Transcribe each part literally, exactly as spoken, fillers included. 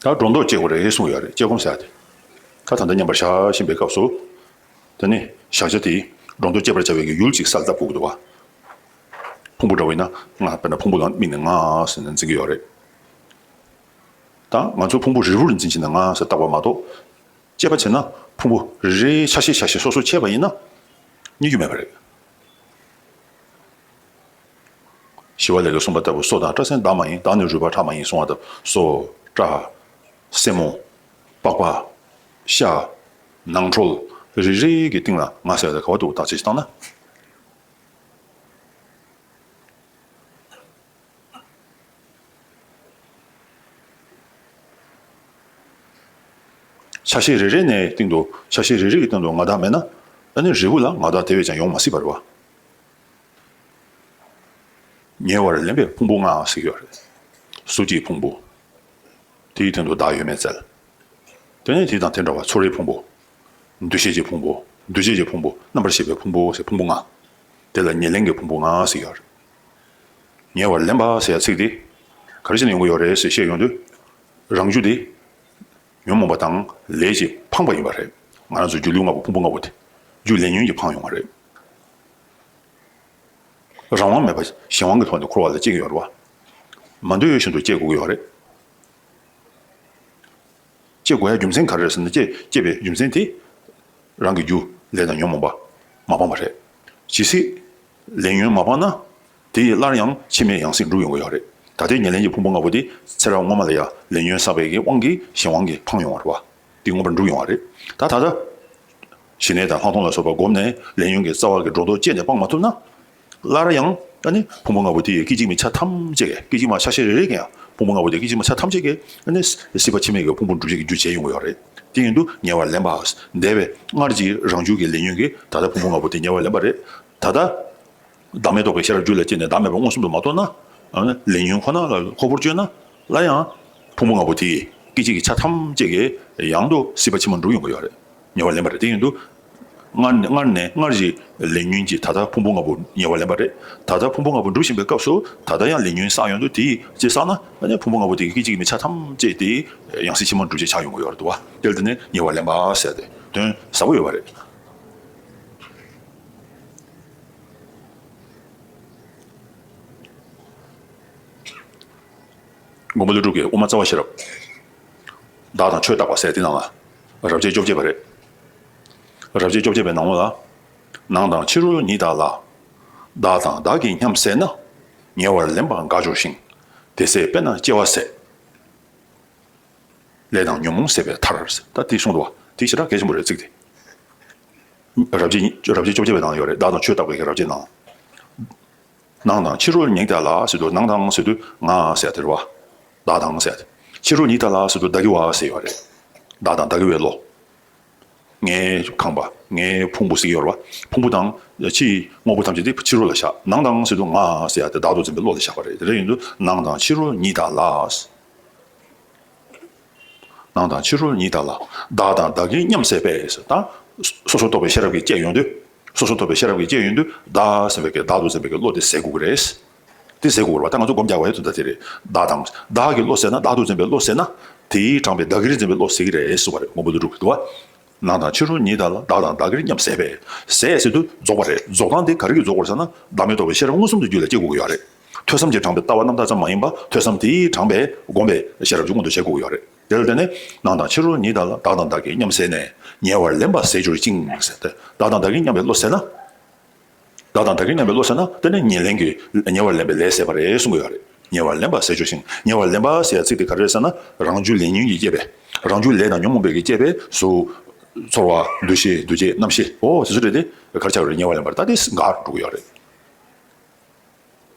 ད་སྒྲོ་འདོགས་བཅད་དགོས་རེད་གསུངས་ཡོད་རེད། བཅད་སྒོམ་ཟེར་ཡ་དེ། ད་ད་ལྟ་མཉམ་པར་བཞག་བཞིན་པའི་སྐབས་སུ། དེ་ནི་བཞག་བྱ་དེ་སྒྲོ་འདོགས་བཅད་པར་བྱ་བའི་གི་ཡུལ་གཅིག་གསལ་བཏབ་དགོས་ཀྱི་འདུག་བ། ཕུང་པོ་འདྲ་བོ་ཡིན་ན་ང་དཔེར་ན་ཕུང་པོ་ལ་དམིགས་ནས་ང་ཟེར་ནས་འཛིན་གྱི་ཡོད་རེད། ད་ང་ཚོ་ཕུང་པོ་རིལ་བུར་འཛིན་བྱས་ན་ང་ཟེར་བཏགས་པ་མ་གཏོགས། དཔྱད་པ་བྱས་ན་ཕུང་པོ་རེ་རེའི་ཆ་ཤས་ཆ་ཤས་སོ་སོ་ཕྱེ་བ་ཡིན་ན་རྙེད་རྒྱུ་མེད་པ་རེད། ཞི་བ་ལྷས་གསུངས་པ་ལྟ་བུ་སོ་དང་སྐྲ་སེན་འདབ་མ་ཡིན། བདག་ནི་རུས་པ་ཁྲག་མ་ཡིན་གསུངས་པ་ལྟ་བུ་སོ། སྐྲ། སེན་མོ། པགས་པ། ཤ། ནང་ཁྲོལ། རེ་རེ་གི་སྟེང་ལ་ང་ཟེར་ཡ་དེ་ག་པར་འདུག་བརྟག་དཔྱད་ཅིག་བཏང་ན། ཆ་ཤས་རེ་རེ་ནས་སྟེང་དུ་ཆ་ཤས་རེ་རེ་གི་སྟེང་དུ་ང་བདག་མེད་ན། ཨ་ནི་རིལ་བུ་ལ་ང་བདག་དེ་བས་ཀྱང་ཡོང་མ་སྲིད་པ་རེད་བ། ཉེ་བར་ལེན་པའི་ཕུང་པོ་ལྔ་ཟེར་གྱི་ཡོད་རེད། གཟུགས་ཀྱི་ཕུང་པོ། དེའི་སྟེང་དུ་བདག་ཡོད་མེད་བཙལ། དེ་ནས་དེ་དང་དེ་འདྲ་བ་ཚོར་བའི་ཕུང་པོ། འདུ་ཤེས་ཀྱི་ཕུང་པོ། འདུ་བྱེད་ཀྱི་ཕུང་པོ། རྣམ་པར་ཤེས་པའི་ཕུང་པོ་ཟེར་ཕུང་པོ་ལྔ། དེ་ལ་ཉེར་ལེན་གྱི་ཕུང་པོ་ལྔ་ཟེར་གྱི་ཡོད་རེད། ཉེ་བར་ལེན་པ་ཟེར་ཡ་ཚིག་དེ། ག་རེ་བྱས་ནས་ཡོང་གི་ཡོད་རེད་ཟེར་བཤད་ཡོང་དུས། རང་རྒྱུ་དེ། ཉོན་མོངས་པ་དང་ལས་ཀྱིས་འཕངས་པ་ཡིན་པ་རེད། ང་རང་ཚོ་སྒྱུ་ལུས་ལྔ་པོ་ཕུང་པོ་ལྔ་པོ་དེ། རྒྱུ་ལས་ཉོན་གྱིས་འཕངས་ཡོང་བ་རེད། རང་དབང་མེད་པ་གཞན་དབང་གི་ཐོག་ནས་འཁོར་བ་ལ་སྐྱེ་གི་ཡོད་རེད་བ། མ་འདོད་བཞིན་དུ་སྐྱེ་དགོས་ཀྱི་ཡོད་རེད། སྐྱེ་དགོས་ཡ་རྒྱུ་མཚན་ག་རེ་རེད་ཟེར་ན་སྐྱེ་སྐྱེ་བའི་རྒྱུ་མཚན་དེ། རང་གི་རྒྱུ་ལས་དང་ཉོན་མོངས་པ་མ་སྤངས་པ་རེད། ཇི་སྲིད་ལས་ཉོན་མ་སྤངས་ན། དེ་ཡིས་སླར་ཡང་ཕྱི་མའི་ཡང་སྲིད་འགྲུབ་ཡོང་གི་ཡོད་རེད། ད་ལྟའི་ཉེར་ལེན་གྱི་ཕུང་པོ་ལྔ་པོ་དེ་ཚེ་རབས་སྔོན་མ་ལ་ཡང་ལས་ཉོན་བསགས་པའི་གི་དབང་གིས་གཞན་དབང་གིས་འཕངས་ཡོང་བ་རེད་བ། དེ་མངོན་པར་འགྲུབ་ཡོང་བ་རེད། ད་ད་ལྟ། ཞི་གནས་དང་ལྷག་མཐོང་ལ་སོགས་པ་བསྒོམས་ནས་ལས་ཉོན་གྱི་རྩ་བ་གི་སྒྲོ་འདོགས་བཅད་ནས་སྤང་མ་ཐུབ་ན། སླར་ཡང་ཨ་ནི་ཕུང་པོ་ལྔ་པོ་དེ་ཡི་སྐད་ཅིག་མའི་ཆ་ཐམས་ཅད་ཀྱི་སྐད་ཅིག་མ་ཆ་ཤས་རེ་རེ་གི་ཡང་ཕུང་པོ་ལྔ་པོ་དེ་སྐད་ཅིག་མ་ཆ་ཐམས་ཅད་ཀྱི་ཨ་ནི་སྲིད་པ་ཕྱི་མའི་གི་ཕུང་པོ་འགྲུབ་བྱེད་ཀྱི་རྒྱུ་བྱས་ཡོང་གི་ཡོད་རེད། དེ་ཡིན་དུས་ཉེ་བར་ལེན་པ། འདས་པའི་སྔར་གྱི་རང་རྒྱུད་ཀྱི་ལས་ཉོན་གྱིས་ད་ལྟ་ཕུང་པོ་ལྔ་པོ་དེ་ཉེ་བར་ལེན་པ་རེད། ད་ལྟ། བདག་མེད་རྟོགས་པའི་ཤེས་རབ་རྒྱུད་ལ་སྐྱེས་ནས་བདག་མེད་པ་མངོན་སུམ་དུ་མ་རྟོགས་ན། ཨ་ནི་ལས་ཉོན་ཁོ་ན་ལ་ཁོ་བོར་བཅོས་ན། སླར་ཡང་། ཕུང་པོ་ལྔ་པོ་དེ་ཡི་སྐད་ཅིག་གི་ཆ་ཐམས་ཅད་ཀྱིས་ཡང་དུ་སྲིད་པ་ཕྱི་མ་འགྲུབ་ཡོང་གི་ཡོད་རེད། ཉེ་བར་ལེན་པ་རེད། དེ་ཡིན་དུས། སྔར་ནས་སྔར་ནས་སྔར་གྱི་ལས་ཉོན་གྱིས་ད་ལྟ་ཕུང་པོ་ལྔ་པོ་ཉེ་བར་ལེན་པ་རེད། ད་ལྟ་ཕུང་པོ་ལྔ་པོ་འགྲུབ་བཞིན་པའི་སྐབས་སུ་ད་ལྟ་ཡང་ལས་ཉོན་བསགས་ཡོང་དུས་དེ་ཡི་ཅི་བསགས་ན་ཨ་ནི་ཕུང་པོ་ལྔ་པོ་དེ་གི་སྐད་ཅིག་གི་མི་ཆ་ཐམས་ཅད་དེ་ཡང་སྲིད་ཕྱི་མ་འགྲུབ་བྱེད་ཆགས་ཡོང་གི་ཡོད་རེད་འདུག་བ། དེ་ལ་བརྟེན་ནས་ཉེ་བར་ལེན་པ་ཟེར་ཏེ་དོན་ཟབ་པོ་ཡོད་པ་རེད། མགོན་པོ་ཀླུ་སྒྲུབ་ཀྱིས་དབུ་མ་རྩ་བ་ཤེས་རབ། བདག་དང་ཆོས་བརྟག་པ་ཟེར་དེ་ནང་ལ། རབ་བྱེད་བཅོ་བརྒྱད་པ་རེད། རབ་བྱེད་བཅོ་བརྒྱད་པའི་ནང་ལོགས་ལ། ནང་དང་ཕྱི་རོལ་ཉིད་དག་ལ། བདག་དང་བདག་གིས་མཉམ་བསྲེས་ན། ཉེ་བར་ལེན་པ་འགག་འགྱུར་ཞིང་། དེ་ཚེ་དཔེར་ན་སྐྱེ་བ་ཟད། ལས་དང་ཉོན་མོངས་ཟད་པའི་མཐར། ད་དེ་གསུངས་འདུག་བ། དེ་ཞེ་དྲག་གལ་ཆེན་པོ་རེད་ཚིག་དེ། རབ་བྱེད་རབ་བྱེད་བཅོ་བརྒྱད་པའི་ནང་ཡོད་རེད། བདག་དང་ཆོས་བརྟག་པའི་རབ་བྱེད་ནང་། ནང་དང་ཕྱི་རོལ་ཉིད་དག་ལ་ཟེར་དུས་ནང་དང་ཟེར་དུས་ང་ཟེར་དེ་རེད་བ། བདག་དང་ཟེར་དེ། ཕྱི་རོལ་ཉིད་དག་ལ་ཟེར་དུས་བདག་གི་བ་ཟེར་ཡོད་རེད། བདག་དང་བདག་གི་བའི་བློ། ངའི་ཁང་པ། ངའི་ཕུང་པོ་ཟེར་གྱི་ཡོད་རེད་བ། ཕུང་པོ་དང་ཕྱིའི་དངོས་པོ་ཐམས་ཅད་དེ་ཕྱི་རོལ་ལ་བཞག་ནང་དང་ཟེར་དུས་ང་ཟེར་ཡ་དེ་བདག་ཏུ་འཛིན་པའི་བློ་ལ་བཞག་པ་རེད། དེ་འདྲ་ཡིན་དུས་ནང་དང་ཕྱི་རོལ་ཉིད་དག་ལ། ནང་དང་ཕྱི་རོལ་ཉིད་དག་ལ། བདག་དང་བདག་གིས་མཉམ་ཟད་པས། ད། སོ་སོར་རྟོག་པའི་ཤེས་རབ་ཀྱིས་དཔྱད་ཡོང་དུས། སོ་སོར་རྟོག་པའི་ཤེས་རབ་ཀྱིས་དཔྱད་ཡོང་དུས་བདག་ཟེར་བའི་གི་བདག་ཏུ་འཛིན་པའི་གི་བློ་དེ་ཟད་དགོས་ཀྱི་རེད། དེ་ཟད་དགོས་ཀྱི་རེད་བ། ད་ང་ཚོ་སྒོམ་རྒྱག་པ་ཡོད་དུས་ད་དེ་རེད། བདག་དང་བདག་གི་བློ་ཟད་ན། བདག་ཏུ་འཛིན་པའི་བློ་ཟད་ན། དེས་དྲངས་པའི་བདག་གིར་འཛིན་པའི་བློ་ཟད་ཀྱི་རེད་གསུངས་པ་རེད། མགོན་པོ་ཀླུ་སྒྲུབ་ཀྱིས་འདུག་བ། ནང་དང་ཕྱི་རོལ་ཉིད་དག་ལ། བདག་དང་བདག་གིར་མཉམ་ཟད་པས། ཟད་ཟེར་དུས་རྫོགས་པ་རེད། རྫོགས་སྟངས་དེ་ག་རེ་གིས་རྫོགས་པ་རེད་ཟེར་ན། བདག་མེད་རྟོགས་པའི་ཤེས་རབ་མངོན་སུམ་དུ་རྒྱུད་ལ་སྐྱེ་དགོས་ཀྱི་ཡོད་རེད། ཐོས་བསམ་གྱིས་དྲངས་པའི་ལྟ་བ་རྣམ་དག་ཙམ་མ་ཡིན་པ། ཐོས་བསམ་དེས་དྲངས་པའི་སྒོམ་པའི་ཤེས་རབ་ཀྱི་སྔོན་དུ་བྱེད་དགོས་ཀྱི་ཡོད་རེད། དེ་ལ་བརྟེན་ནས་ནང་དང་ཕྱི་རོལ་ཉིད་དག་ལ། བདག་དང་བདག་གིས་མཉམ་ཟད་ནས། ཉེ་བར་ལེན་པ་ཟད་འགྱུར་ཞིང་ཟེར་ཏེ། བདག་དང་བདག་གིས་མཉམ་པའི་བློ་ཟད་ན། བདག་དང་བདག་གིས་མཉམ་པའི་བློ་ཟད་ན་དེ་ནི་ཉེར་ལེན་གྱི་ཉེ་བར་ལེན་པའི་ལས་ཟད་པ་རེད་གསུང་གི་ཡོད་རེད། ཉེ་བར་ལེན་པ་ཟད་འགྱུར་ཞིང་། ཉེ་བར་ལེན་པ་ཟེར་ཡ་ཚིག་དེ་ག་རེ་རེད་ཟེར་ན། རང་རྒྱུད་ལས་ཉོན་གྱིས་བསྐྱེད་པའི། རང་རྒྱུད་ལས་དང་ཉོན་མོངས་པའི་གིས་བསྐྱེད་པའི་གཟུགས། ཚོར་བ། འདུ་ཤེས། འདུ་བྱེད། རྣམ་ཤེས། འོ་དེ་ཚོ་རེད་དེ། ག་རེ་ཆགས་ཡོད་རེད། ཉེ་བར་ལེན་པར་ད་དེ་འགག་འགྲོ་གི་ཡོད་རེད།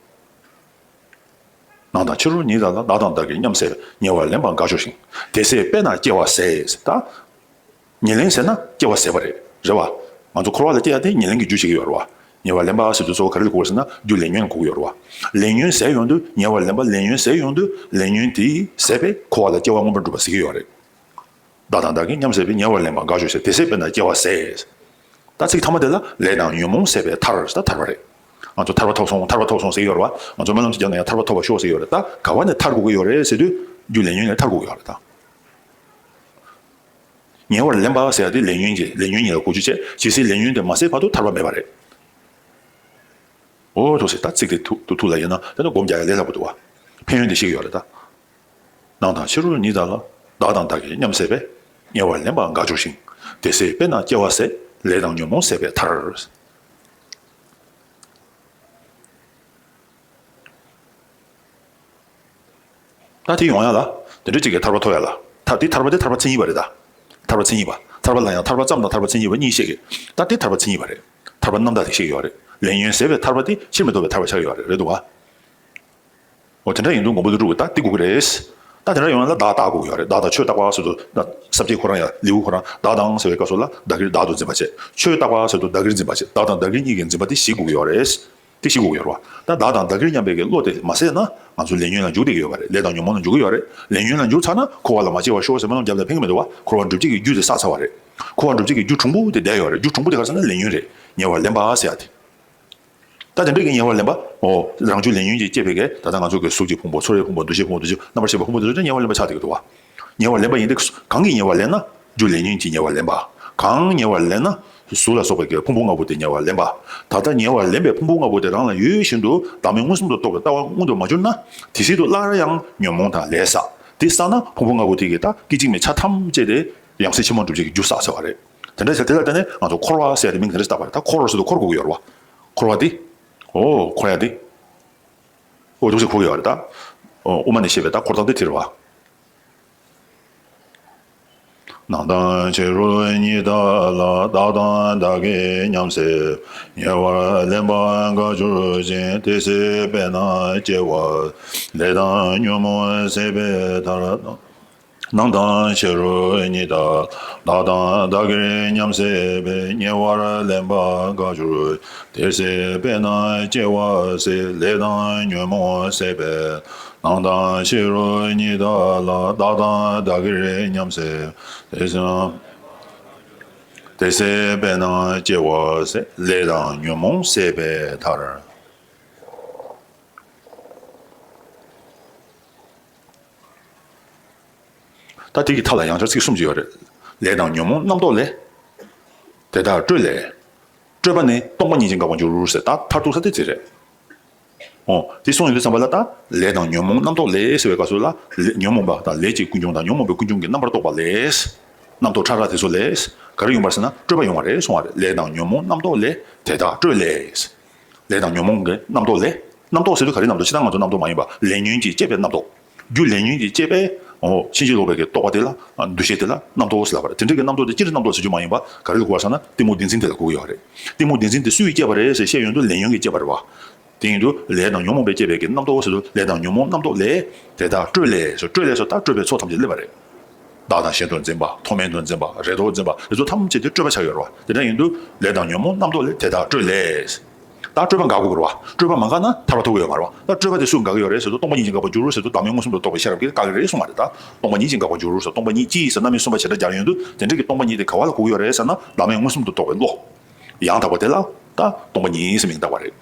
ནང་དང་ཕྱི་རོལ་ཉིད་དག་ལ། བདག་དང་བདག་གིས་མཉམ་ཟད་པས། ཉེ་བར་ལེན་པ་འགག་འགྱུར་ཞིང་། དེ་ཚེ་དཔེར་ན་སྐྱེ་བ་ཟད། ད། ཉེར་ལེན་ཟེར་ན་སྐྱེ་བ་ཟད་པ་རེད། རེད་བ། ང་ཚོ་འཁོར་བ་ལ་སྐྱེ་ཡ་དེ་ཉེར་ལེན་གྱི་རྒྱུ་བྱེད་ཀྱི་ཡོད་རེད་བ། ཉེ་བར་ལེན་པ་ཟེར་དུས་གཙོ་བོ་ག་རེ་ལ་གོ་དགོས་ཟེར་ན། རྒྱུ་ལས་ཉོན་ལ་གོ་གི་ཡོད་རེད་བ། ལས་ཉོན་ཟད་ཡོང་དུས། ཉེ་བར་ལེན་པ་ལས་ཉོན་ཟད་ཡོང་དུས་ལས་ཉོན་དེ་ཟད་པས་འཁོར་བ་ལ་སྐྱེ་བ་མངོན་པར་འགྲུབ་པ་ཟེར་གྱི་ཡོད་རེད། བདག་དང་བདག་གིས་མཉམ་ཟད་པས། ཉེ་བར་ལེན་པ་འགག་འགྱུར་ཞིང་། དེ་ཚེ་དཔེར་ན་སྐྱེ་བ་ཟད། ད་ཚིག་ཐ་མ་དེ་ལ་ལས་དང་ཉོན་མོངས་ཟད་པའི་མཐར། ད་ཐར་པ་རེད། ང་ཚོ་ཐར་པ་ཐོབ་སོང་། ཐར་པ་ཐོབ་སོང་ཟེར་གྱི་ཡོད་རེད་བ། ང་ཚོ་སྨོན་ལམ་ཅིག་བརྒྱབ་ན་ཡང་ཐར་པ་ཐོབ་པར་ཤོག་ཟེར་གྱི་ཡོད་རེད། ད་ག་བ་ནས་ཐར་དགོས་ཀྱི་ཡོད་རེད་ཟེར་དུས། རྒྱུ་ལས་ཉོན་ལས་ཐར་དགོས་ཀྱི་ཡོད་རེད་ད། ཉེ་བར་ལེན་པ་ཟེར་ཡ་དེ་ལས་ཉོན་གྱི་ལས་ཉོན་ཉིད་ལ་གོ་རྒྱུ་བྱས། ཇི་སྲིད་ལས་ཉོན་དེ་མ་ཟད་བར་དུ་ཐར་པ་མེད་པ་རེད། འོ་ཐུགས་སྲས་ད་ཚིག་དེ་ཐུགས་ཐུགས་ལ་ཡིན་ན་དེ་ནི་སྒོམ་རྒྱག་ཡ་ལས་སླ་པོ་འདུག་བ། ཕན་ཡོན་དེ་ཤེས་ཀྱི་ཡོད་རེད་ད། ནང་དང་ཕྱི་རོལ་ཉིད་དག་ལ། བདག་དང་བདག་གིར་མཉམ་ཟད་པས། ཉེ་བར་ལེན་པ་འགག་འགྱུར་ཞིང་། དེ་ཚེ་དཔེར་ན་སྐྱེ་བ་ཟད། ལས་དང་ཉོན་མོངས་ཟད་པའི་མཐར། ད་དེ་ཡོང་ཡ་ལ། དེ་འདྲ་གཅིག་གིས་ཐར་པ་ཐོབ་ཡ་ལ། ཐར་དེ་ཐར་པ་དེ་ཐར་པ་མཚན་ཉིད་པ་རེད་ད། ཐར་པ་མཚན་ཉིད་པ། ཐར་པ་ལ་ཡང་ཐར་པ་ཙམ་དང་ཐར་པ་མཚན་ཉིད་པ་གཉིས་བཤད་ཀྱི། ད་དེ་ཐར་པ་མཚན་ཉིད་པ་རེད། ཐར་པ་རྣམ་དག་དེ་བཤད་ཀྱི་ཡོད་རེད། ལས་ཉོན་ཟད་པའི་ཐར་པ་དེ་ཕྱིར་མི་ལྡོག་པའི་ཐར་པ་ཆགས་ཀྱི་ཡོད་རེད། རེད་འདུག་བ། འོ་དེ་འདྲ་ཡིན་དུས་མགོན་པོ་ཀླུ་སྒྲུབ་ཀྱིས་ད་དེ་དགོས་ཀྱི་རེད། ད་དེ་འདྲ་ཡོང་ན་ལ་བདག་བརྟག་དགོས་ཀྱི་ཡོད་རེད། བདག་དང་ཆོས་བརྟག་པ་ཟེར་དུས་ད་ས་བཅད་ཁོ་རང་ཡང་ལེའུ་ཁོ་རང་བདག་དང་ཟེར་བའི་སྐབས་སུ་ལ་བདག་གིར་བདག་ཏུ་འཛིན་པ་བྱེད། ཆོས་བརྟག་པ་ཟེར་དུས་བདག་གིར་འཛིན་པ་བྱེད། བདག་དང་བདག་གིར་གཉིས་ཀྱིས་འཛིན་པ་དེ་ཞི་དགོས་ཀྱི་ཡོད་རེད། དེ་ཞི་དགོས་ཀྱི་ཡོད་རེད་བ། ད་བདག་དང་བདག་གིར་མཉམ་པའི་གི་བློ་དེ་མ་ཟད་ན་ང་ཚོ་ལས་ཉོན་ལ་འཇུག་བསྡད་ཀྱི་ཡོད་པ་རེད། ལས་དང་ཉོན་མོངས་ལ་འཇུག་གི་ཡོད་རེད། ལས་ཉོན་ལ་འཇུག་ཚར་ན་འཁོར་བ་ལ་མ་སྐྱེ་བར་ཤོག་ཟེར་སྨོན་ལམ་བརྒྱབ་ལ་ཕན་གྱི་མི་འདུག་བ། འཁོར་བ་འགྲུབ་བྱེད་ཀྱི་རྒྱུ་དེ་བསགས་ཚར་བ་རེད། འཁོར་བ་འགྲུབ་བྱེད་ཀྱི་རྒྱུ་གྲུང་པོ་དེ་བསྡད་ཡོད་རེད། རྒྱུ་གྲུང་པོ་དེ་ག་རེ་ཟེར་ན་ལས་ཉོན་རེད། ཉེ་བར་ལེན་པ་ཟེར་ཡ་དེ། ད་དེ་འདྲ་གི་ཉེ་བར་ལེན་པ། འོ། རང་རྒྱུ་ལས་ཉོན་གྱིས་བསྐྱེད་པའི་གི་ད་ལྟ་ང་ཚོ་གི་གཟུགས་ཀྱི་ཕུང་པོ། ཚོར་བའི་ཕུང་པོ། འདུ་ཤེས་ཕུང་པོ། འདུ་བྱེད་རྣམ་པར་ཤེས་པའི་ཕུང་པོ་དེ་ཚོ་ཉེ་བར་ལེན་པ་ཆགས་བསྡད་ཀྱི་འདུག་བ། ཉེ་བར་ལེན་པ་ཡིན་ཏེ། གང་གིས་ཉེ་བར་ལེན་ན། རྒྱུ་ལས་ཉོན་གྱིས་ཉེ་བར་ལེན་པ། གང་ཉེ་བར་ལེན་ན། གཟུགས་ལ་སོགས་པའི་གི་ཕུང་པོ་ལྔ་པོ་དེ་ཉེ་བར་ལེན་པ། ད་ལྟ་ཉེ་བར་ལེན་པའི་ཕུང་པོ་ལྔ་པོ་དེ་རང་ལ་ཡོད་བཞིན་དུ་བདག་མེད་མངོན་སུམ་དུ་རྟོགས་པའི་ལྟ་བ་མངོན་དུ་མ་གྱུར་ན། དེ་སྲིད་དུ་སླར་ཡང་ཉོན་མོངས་དང་ལས་བསགས། དེ་བསགས་ན་ཕུང་པོ་ལྔ་པོ་དེ་གིས་ད་སྐད་ཅིག་མའི་ཆ་ཐམས་ཅད་དེ་ཡང་སྲིད་ཕྱིར་མི་ལྡོག་པའི་གི་རྒྱུ་བསགས་ཚར་བ་རེད། དེ་འདྲ་ཟེར་དེ་ལ་བརྟེན་ནས་ང་ཚོ་འཁོར་བ་ཟེར་ཡ་དེ་མིང་དེ་འདྲ་ཞིག་བཏགས་པ་རེད། ད་འཁོར་བ་ཟེར་དུས་འཁོར་དགོས་ཀྱི་ཡོད་རེད་བ། འཁོར་བ་དེ། འོ། འཁོར་ཡ་དེ། འོ། འདུག་སེ་འཁོར་གྱི་ཡོད་རེད་ད། འོ། དབུ་མ་ནས་བཤད་པའི་ད་འཁོར་སྟངས་དེ་དེ་རེད་བ། ནང་དང་ཕྱི་རོལ་ཉིད་དག་ལ། བདག་དང་བདག་གིར་མཉམ་ཟད་པས། ཉེ་བར་ལེན་པ་འགག་འགྱུར་ཞིང་། དེ་སྲིད་དཔེར་ན་སྐྱེ་བ་ཟད། ལས་དང་ཉོན་མོངས་ཟད་པའི་མཐར། ནང་དང་ཕྱི་རོལ་ཉིད་དག་ལ། བདག་དང་བདག་གིར་མཉམ་ཟད་པས། ཉེ་བར་ལེན་པ་འགག་འགྱུར་ཞིང་། དེ་སྲིད་དཔེར་ན་སྐྱེ་བ་ཟད། ལས་དང་ཉོན་མོངས་ཟད་པའི། ནང་དང་ཕྱི་རོལ་ཉིད་དག་ལ། བདག་དང་བདག་གིར་མཉམ་ཟད་པས། དེ་སྲིད་དཔེར་ན་སྐྱེ་བ་ཟད། ལས་དང་ཉོན་མོངས་ཟད་པའི་མཐར། ད་དེ་གི་མཐའ་ལ་ཡང་བསྐྱར་ཚིག་གསུམ་ཅིག་ཡོད་རེད། ལས་དང་ཉོན་མོངས་རྣམ་རྟོག་ལས། དེ་དག་སྤྲོས་ལས། སྤྲོས་པ་ནི་སྟོང་པ་ཉིད་ཅན་འགག་པར་འགྱུར་ཟེར། ད་མཐར་ཐུག་ས་དེ་དེ་རེད། འོ། དེ་གསུངས་ཡོང་དུས་ཙམ་པ་ལ་ད། ལས་དང་ཉོན་མོངས་རྣམ་རྟོག་ལས་ཟེར་བའི་སྐབས་སུ་ལ། ལས་ཉོན་མོངས་པ་དང་ལས་ཀྱི་ཀུན་འབྱུང་དང་ཉོན་མོངས་པའི་ཀུན་འབྱུང་གི་རྣམ་པར་རྟོག་པ་ལས། རྣམ་རྟོག་ཕྲ་རགས་དེ་ཚོ་ལས། ག་རེ་ཡོང་བར་ཟེར་ན་སྤྲོས་པ་ཡོང་བ་རེད་གསུང་བ་རེད། ལས་དང་ཉོན་མོངས་རྣམ་རྟོག་ལས། དེ་དག་སྤྲོས་ལས། ལས་དང་ཉོན་མོངས་ཀྱི་རྣམ་རྟོག་ལས། རྣམ་རྟོག་ཟེར་དུས་ག་རེ་རྣམ་རྟོག། སྤྱིར་བཏང་ང་ཚོ་རྣམ་རྟོག་མ་ཡིན་པ། ལས་ཉོན་གྱིས་བསྐྱེད་པའི་རྣམ་རྟོག་རྒྱུ་ལས་ཉོན་གྱིས་བསྐྱེད་པའི། འོ། ཕྱིན་ཅི་ལོག་པའི་གི་རྟོག་པ་དེ་ལ། འདུ་ཤེས་དེ་ལ་རྣམ་རྟོག་ཟེར་ལབ་པ་རེད། དེ་འདྲ་གི་རྣམ་རྟོག་དེ་སྤྱིར་རྣམ་རྟོག་ཟེར་རྒྱུ་མ་ཡིན་པ་ག་རེ་ལ་གོ་བར་བྱ་ན་གཏི་མུག་བདེན་འཛིན་དེ་ལ་གོ་གི་ཡོད་རེད། གཏི་མུག་བདེན་འཛིན་དེ་སུས་བསྐྱེད་པ་རེད་ཟེར་བཤད་ཡོང་དུས་ལས་ཉོན་གྱིས་བསྐྱེད་པ་རེད་བ། དེ་ཡིན་དུས་ལས་དང་ཉོན་མོངས་པས་བསྐྱེད་པའི་གི་རྣམ་རྟོག་ཟེར་དུས་ལས་དང་ཉོན་མོངས་རྣམ་རྟོག་ལས། དེ་དག་སྤྲོས་ལས་ཟེར། སྤྲོས་ལས་ཟེར་ད་སྤྲོས་པའི་ཚོགས་ཐམས་ཅད་སླེབས་པ་རེད། བདག་དང་གཞན་དུ་འཛིན་པ། མཐོ་དམན་དུ་འཛིན་པ། རེ་དོགས་འཛིན་པ། དེ་ཚོ་ཐམས་ཅད་དེ་སྤྲོས་པ་ཆགས་ཡོད་རེད་བ། དེ་འདྲ་ཡིན་དུས་ལས་དང་ཉོན་མོངས་རྣམ་རྟོག་ལས། དེ་དག་སྤྲོས་ལས། ད་སྤྲོས་པ་འགག་དགོས་རེད་བ། སྤྲོས་པ་མ་འགག་ན་ཐར་པ་ཐོབ་ཀྱི་ཡོད་མ་རེད་བ། ད་སྤྲོས་པ་དེ་སུས་འགག་གི་ཡོད་རེད་ཟེར་དུས་སྟོང་པ་ཉིད་ཀྱིས་འགག་པར་འགྱུར་ཟེར་དུས་བདག་མེད་མངོན་སུམ་དུ་རྟོགས་པའི་ཤེས་རབ་ཀྱིས་འགག་གི་རེད་གསུངས་པ་རེད། ད་སྟོང་པ་ཉིད་ཀྱིས་འགག་པར་འགྱུར་ཟེར། སྟོང་པ་ཉིད་ཀྱིས་ཟེར་རྣམ་དབྱེ་གསུམ་པ་བྱེ་བྲག་སྦྱར་ཡོང་དུས་དེ་འདྲ་གི་སྟོང་པ་ཉིད་དེ་ག་བ་ལ་གོ་གི་ཡོད་རེད་ཟེར་ན་བདག་མེད་མངོན་སུམ་དུ་རྟོགས་པའི་བློ། ཡང་དག་པ་དེ་ལ་ད་སྟོང་པ་ཉིད་ཟེར་མིང་བཏགས་པ་རེད།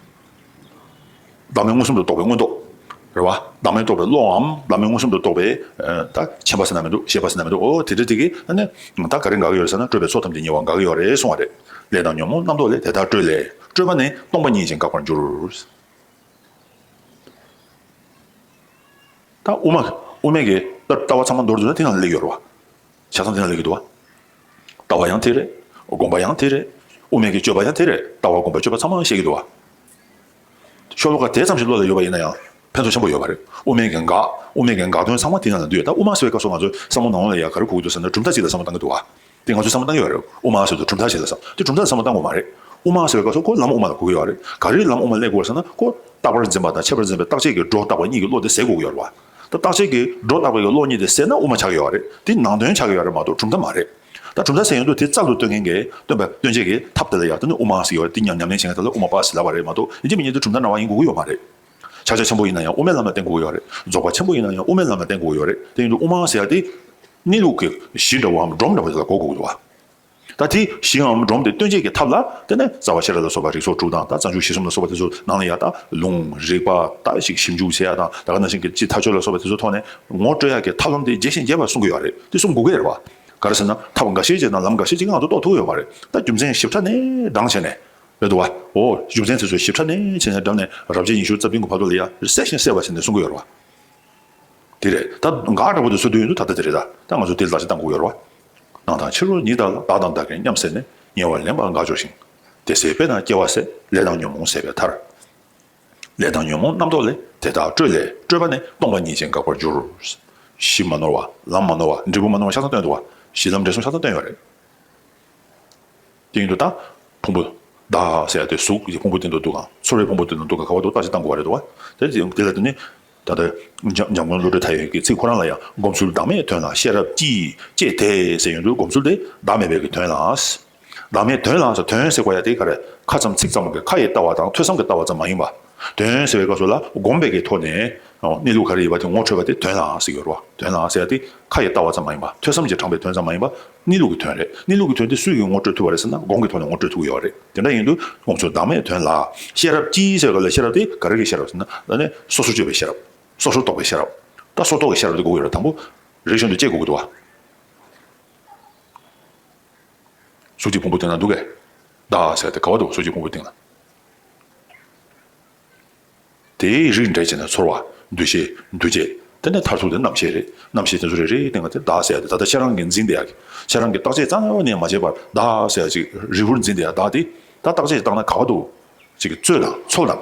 བདག་མེད་མངོན་སུམ་དུ་རྟོགས་པའི་མངོན་རྟོགས། རེད་བ། བདག་མེད་རྟོགས་པའི་བློའམ་བདག་མེད་མངོན་སུམ་དུ་རྟོགས་པའི། ད་མཁྱེན་པ་ཟེར་ན་མི་འདུག་ཤེས་པ་ཟེར་ན་མི་འདུག་འོ་དེ་འདྲ་དེ་གིས་ཨ་ནི། ད་ག་རེ་འགག་གི་ཡོད་རེད་ཟེར་ན་སྤྲོས་པའི་ཚོགས་ཐམས་ཅད་ཉེ་བར་འགག་གི་ཡོད་རེད་གསུངས་པ་རེད། ལས་དང་ཉོན་མོངས་རྣམ་རྟོག་ལས། དེ་དག་སྤྲོས་ལས། སྤྲོས་པ་ནི་སྟོང་པ་ཉིད་ཅན་འགག་པར་འགྱུར། ད་དབུ་མ། དབུ་མའི་གི་ལྟ་ལྟ་བ་ཚང་མ་མདོར་བསྡུས་ན་དེ་ནང་ལ་སླེབས་ཡོད་རེད་བ། ཆ་ཚང་དེ་ནང་ལ་སླེབས་ཀྱི་འདུག་བ། ལྟ་བ་ཡང་དེ་རེད། སྒོམ་པ་ཡང་དེ་རེད། དབུ་མའི་གི་སྤྱོད་པ་ཡང་དེ་རེད། ལྟ་བ་སྒོམ་པ་སྤྱོད་པ་ཚང་མ་བཤད་ཀྱི་འདུག་བ། ཤོ་ལོ་ཀ་དེ་ཙམ་ཞིག་བློ་ལ་ཡོད་པ་ཡིན་ན་ཡང་ཕན་ཐོགས་ཆེན་པོ་ཡོད་པ་རེད། དབུ་མའི་གི་འགག་དབུ་མའི་གི་འགག་དོན་ཚང་མ་དེ་ནང་ལ་འདུས་ཡོད། ད་དབུ་མ་ཟེར་བའི་སྐབས་སུ་ང་ཚོ་བསམ་བློ་ནང་ལ་ཡ་ག་རེ་འཁོར་གྱི་འདུག་ཟེར་ན་གྲུབ་མཐའ་གཅིག་ལ་བསམ་བློ་བཏང་གི་འདུག་བ། དེ་ང་ཚོས་བསམ་བློ་བཏང་གི་ཡོད་རེད། དབུ་མ་ཟེར་དུས་གྲུབ་མཐའ་གཅིག་ལ་བསམ། དེ་གྲུབ་མཐའ་ལ་བསམ་བློ་བཏང་དགོས་མ་རེད། དབུ་མ་ཟེར་བའི་སྐབས་སུ་ཁོ་ལམ་དབུ་མ་ལ་གོ་གི་ཡོད་རེད། ག་རེ་ལམ་དབུ་མ་ལ་གོ་དགོས་ཟེར་ན་ཁོ་རྟག་པར་འཛིན་པ་དང་ཁྱད་པར་འཛིན་པའི་རྟག་ཆད་ཀྱིས་སྒྲོ་བཏགས་པ་གཉིས་ཀྱི་བློ་དེ་ཟད་དགོས་ཀྱི་ཡོད་རེད་བ། ད་རྟག་ཆད་ཀྱིས་སྒྲོ་བཏགས་པའི་བློ་གཉིས་དེ་ཟད་ན་དབུ་མ་ཆགས་ཀྱི་ཡོད་རེད། དེ་ནང་དོན་ཆགས་ཀྱི་ཡོད་རེད་མ་གཏོགས་གྲུབ་མཐའ་མ་རེད། ད་གྲུབ་མཐའ་ཟེར་ཡོང་དུས་དེ་རྩལ་དུ་སྟོན་མཁན་གྱི་སྟོན་པ་སྟོན་བྱེད་ཀྱི་ཐབས་དེ་ལ་ཡང་དེ་ནི་དབུ་མ་ཟེར་གྱི་ཡོད་རེད། དེ་ཉམས་ཉམས་ལེན་བྱེད་མཁན་དེ་ལ་དབུ་མ་པ་ཟེར་ལབ་པ་རེད་མ་གཏོགས་ཡིན་གཅིག་མིན་གཉིས་དེ་གྲུབ་མཐའ་རང་དབང་ཡིན་དགོས་ཀྱི་ཡོད་མ་རེད། ཕྱག་རྒྱ་ཆེན་པོ་ཡིན་ན་ཡང་དབུ་མའི་ལམ་ལ་བརྟེན་དགོས་ཀྱི་ཡོད་རེད། རྫོགས་པ་ཆེན་པོ་ཡིན་ན་ཡང་དབུ་མའི་ལམ་ལ་བརྟེན་དགོས་ཀྱི་ཡོད་རེད། དེ་ཡིན་དུས་དབུ་མ་ཟེར་ཡ་དེ་གནས་ལུགས་ཀྱི་གཞི་འདྲ་བོའམ་སྒྲོམ་འདྲ་བོ་དེ་ལ་གོ་དགོས་ཀྱི་འདུག་བ། ད་དེ་གཞིའམ་སྒྲོམ་དེ་སྟོན་བྱེད་ཀྱི་ཐབས་ལ་དེ་ནས་རྩ་བ་ཤེས་རབ་ལ་སོགས་པ་རིགས་ཚོགས་དྲུག་དང་ད་རྩ་འཇུག་གཞི་གསུམ་ལ་སོགས་པ་དེ་ཚོ་ནང་ལ་ཡ་ད་ལུང་རིགས་པ་ད་ཞིག་ཞིབ་འཇུག་བྱེད་ཡ་དང་ད་ག་ནང་བཞིན་གྱི་སྤྱི་ཐ་ཆོད་ལ་སོགས་པ་དེ་ཚོ་ཐོག་ནས་ངོ་སྤྲོད་ཡ་གི་ཐབས་ལམ་དེ་རྒྱས་ཤིང་རྒྱས་པར་གསུང་གི་ཡོད་རེད། དེ་གསུང་དགོས་ཀྱི་རེད་བ། ག་རེ་ཟེར་ན་ཐབས་འགའ་ཤས་ཅིག་དང་ལམ་འགའ་ཤས་ཅིག་ང་ཚོ་རྟོགས་ཐུབ་ཡོད་མ་རེད། ད་རྒྱུ་མཚན་ཞིབ་ཕྲ་ནས་བགྲངས་བྱས་ནས་རེད་འདུག་བ། འོ་རྒྱུ་མཚན་དེ་ཚོ་ཞིབ་ཕྲ་ནས་བྱས་ནས་བགྲངས་ནས་རབ་བྱེད་ཉི་ཤུ་རྩ་བདུན་གྱི་བར་དུ་ལ་ཡ་གསལ་ཞིང་གསལ་བ་བྱས་ནས་གསུང་གི་ཡོད་རེད་བ། དེ་རེད། ད་འགག་འདྲ་པོ་དེ་ཚོ་འདུག་ཡོད་འདུག་ད་ལྟ་དེ་རེད། ད་ད་ང་ཚོ་དེ་ལ་བརྟག་དཔྱད་བཏང་དགོས་ཡོད་རེད་བ། ནང་དང་ཕྱི་རོལ་ཉིད་དག་ལ། བདག་དང་བདག་གིར་མཉམ་བསྲེས་ནས། ཉེ་བར་ལེན་པ་འགག་འགྱུར་ཞིང་། དེ་ཟད་པས་ན་སྐྱེ་བ་ཟད། ལས་དང་ཉོན་མོངས་ཟད་པའི་མཐར། ལས་དང་ཉོན་མོངས་རྣམ་རྟོག་ལས། དེ་དག་སྤྲོས་ལས་སྤྲོས་པ་ནི། སྟོང་པ་ཉིད་ཅེས་འགག་པར་འགྱུར། གཞི་མ་ནོར་བ། ལམ་མ་ནོར་བ། འབྲས་བུ་མ་ནོར་བ་ཆ་ཚང་སྟོན་འདུག་བ། གཞི་ལམ་འབྲས་གསུམ་ཆ་ཚང་སྟོན་ཡོད་རེད། དེ་ཡིན་དུས་ད་ཕུང་པོ། བདག་ཟེར་ཡ་དེ་གཟུགས་ཀྱི་ཕུང་པོ་སྟེང་དུ་འདུག་གམ། ཚོར་བའི་ཕུང་པོ་སྟེང་དུ་འདུག་གམ། ག་བར་འདུག་བརྟག་དཔྱད་བཏང་དགོས་པ་རེད་འདུག་བ། དེ་དེ་ལ་དེ་ནི་ད་ལྟ་འཇམ་འཇམ་མགོན་བློ་གྲོས་མཐའ་ཡས་ཀྱི་ཚིག་ཁོ་རང་ལ་ཡང་སྒོམ་ཚུལ་བདག་མེད་དོན་ལ་ཤེས་རབ་ཀྱིས་དཔྱད་དེ་ཟེར་ཡོང་དུས་སྒོམ་ཚུལ་དེ་བདག་མེད་པའི་གི་དོན་ལ། བདག་མེད་དོན་ལ་ཟེར། དོན་ཟེར་དགོས་ཡ་དེ་ག་རེ། ཁ་ཙམ་ཚིག་ཙམ་གྱི་ཁ་ཡི་ལྟ་བ་དང་ཐོས་བསམ་གྱི་ལྟ་བ་ཙམ་མ་ཡིན་པ། དོན་ཟེར་བའི་སྐབས་སུ་ལ་སྒོམ་པའི་གི་ཐོག་ནས་གནས་ལུགས་ག་རེ་ཡིན་པ་དེ་ངོ་འཕྲོད་པ་དེ་དོན་ལ་ཟེར་གྱི་ཡོད་རེད་བ། དོན་ལ་ཟེར་ཡ་དེ་ཁ་ཡི་ལྟ་བ་ཙམ་མ་ཡིན་པ། ཐོས་བསམ་གྱིས་དྲངས་པའི་དོན་ཙམ་མ་ཡིན་པ། གནས་ལུགས་ཀྱི་དོན་རེད། གནས་ལུགས་ཀྱི་དོན་དེ་སུས་ཀྱིས་ངོ་སྤྲོད་ཐུབ་པ་རེད་ཟེར་ན་སྒོམ་གྱི་ཐོག་ནས་ངོ་སྤྲོད་ཐུབ་ཀྱི་ཡོད་རེད། དེ་འདྲ་ཡིན་དུས་སྒོམ་ཚུལ་བདག་མེད་དོན་ལ་ཤེས་རབ་དེ་ག་རེ་གི་ཤེས་རབ་ཟེར་ན་ད་ནི་སོ་སོར་དཔྱོད་པའི་ཤེས་རབ། སོ་སོར་རྟོག་པའི་ཤེས་རབ། ད་སོ་རྟོག་གི་ཤེས་རབ་དེ་དགོས་ཀྱི་ཡོད་རེད། དང་པོ་རིགས་གཞུང་དུ་དཔྱད་དགོས་ཀྱི་འདུག་བ། གཟུགས་ཀྱི་ཕུང་པོ་སྟེང་ན་འདུག་གས། བདག་ཟེར་དེ་ག་བ་འདུག་གཟུགས་ཀྱི་ཕུང་པོ་སྟེང་ན། དེའི་རིགས་འགྲེ་བྱས་ནས་ཚོར་བ། འདུ་ཤེས། འདུ་བྱེད། དེ་ནས་མཐར་ཐུག་དེ་རྣམ་ཤེས་རེད། རྣམ་ཤེས་དེ་ཚོ་རེ་རེའི་སྟེང་ལ་དེ་བདག་ཟེར་ཡ་དེ་ད་ལྟ་ཁྱེད་རང་གིས་འཛིན་བསྡད་ཡ་གི། ཁྱེད་རང་གིས་བརྟག་དཔྱད་རྩ་བ་ནས་མ་བྱས་པར་བདག་ཟེར་ཡ་ཅིག་རིལ་བུར་འཛིན་བསྡད་ཡ་བདག་དེ་ད་བརྟག་དཔྱད་བཏང་ན་ག་བ་འདུག་ཅིག་གི་རྩོད་དང་ཚོལ་དང་